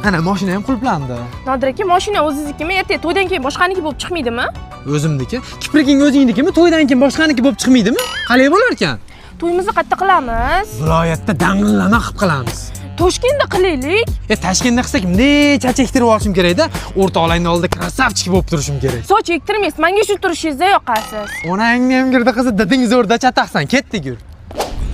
Ana, mashina ham qulflandi. Nodir aka, mashina o'zingiznikimi? Ertaga to'ydan keyin boshqaniki bo'lib chiqmaydimi? O'zimniki. Kipriging o'zingnikimi? To'ydan keyin boshqaniki bo'lib chiqmaydimi? Qalay bo'lar ekan? To'yimizni qayerda qilamiz? Viloyatda dang'illama qilib qilamiz. Toshkentda qilaylik. Toshkentda qilsak, bunday chach ektirib olishim kerak-da. O'rtoqlarning oldida красавчик bo'lib turishim kerak. Soch ektirmaysiz, menga shu turishingizda yoqasiz. Onangni ham girdi qizi, diding zo'rda chataqsan. Ketdik yur.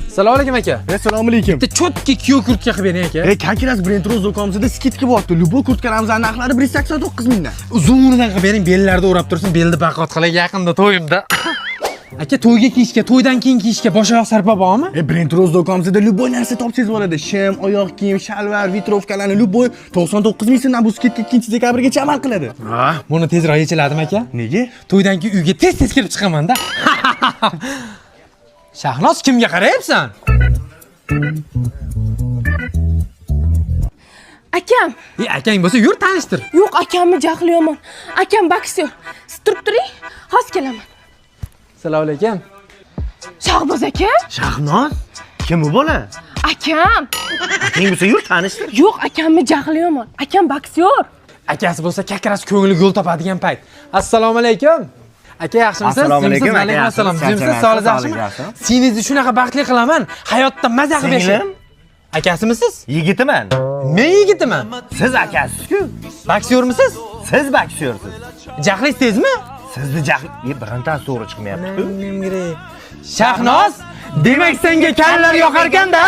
Assalomu alaykum aka. Assalomu alaykum. Bitta чётко kuyov kurtka qilib bering aka. Как раз Brent Rose do'konimizda скидка bo'lyapti. Любой kurtkalarimizni narxlari 189 mingdan. Uzunidan qilib bering, bellarda o'rab tursin, belni baquvvat qilay, yaqinda to'yimda. Aka, to'yga kiyishga, to'ydan keyin kiyishga bosh oyoq sarpa bormi? Brent Rose do'konimizda любой narsa topsangiz bo'ladi. Shim, oyoq kiyim, shalvar, ветровка larni любой 99 ming so'mdan bu скидка 2 dekabrgacha amal qiladi. Ha, buni tezroq yechiladimi aka? Nega? To'ydan keyin uyga tez-tez kirib chiqaman-da. Shahnoz, kimga qarayapsan? Akam. Akang bo'lsa yur tanishtir. Yo'q, akamni jahli yomon. Akam boksyor. Siz turib turing, hozir kelaman. Assalomu alaykum. Shahboz aka? Shahnoz? Kim bu bola? Akam. Akang bo'lsa yur tanishtir. Yo'q, akamni jahli yomon. Akam boksyor. Akasi bo'lsa kakras ko'ngli yo'l topadigan payt. Assalomu alaykum. Aka, yaxshimisiz? Assalomu alaykum, aka, Alaykum assalom. yaxshimisiz? Tuzukmisiz? Sog'ligingiz yaxshimi? Sog'ligingiz yaxshi. Singizni shunaqa baxtli qilaman, hayotda maza qilib yashang. Singlim? Akasimisiz? Yigitiman. Men yigitiman. Siz akasiz-ku. Boksyormisiz? Siz boksyorsiz. Jahlingiz tezmi? Sizni jahl birontasi to'g'ri chiqmayapti-ku. Shahnoz, demak senga kallar yoqarkan-da?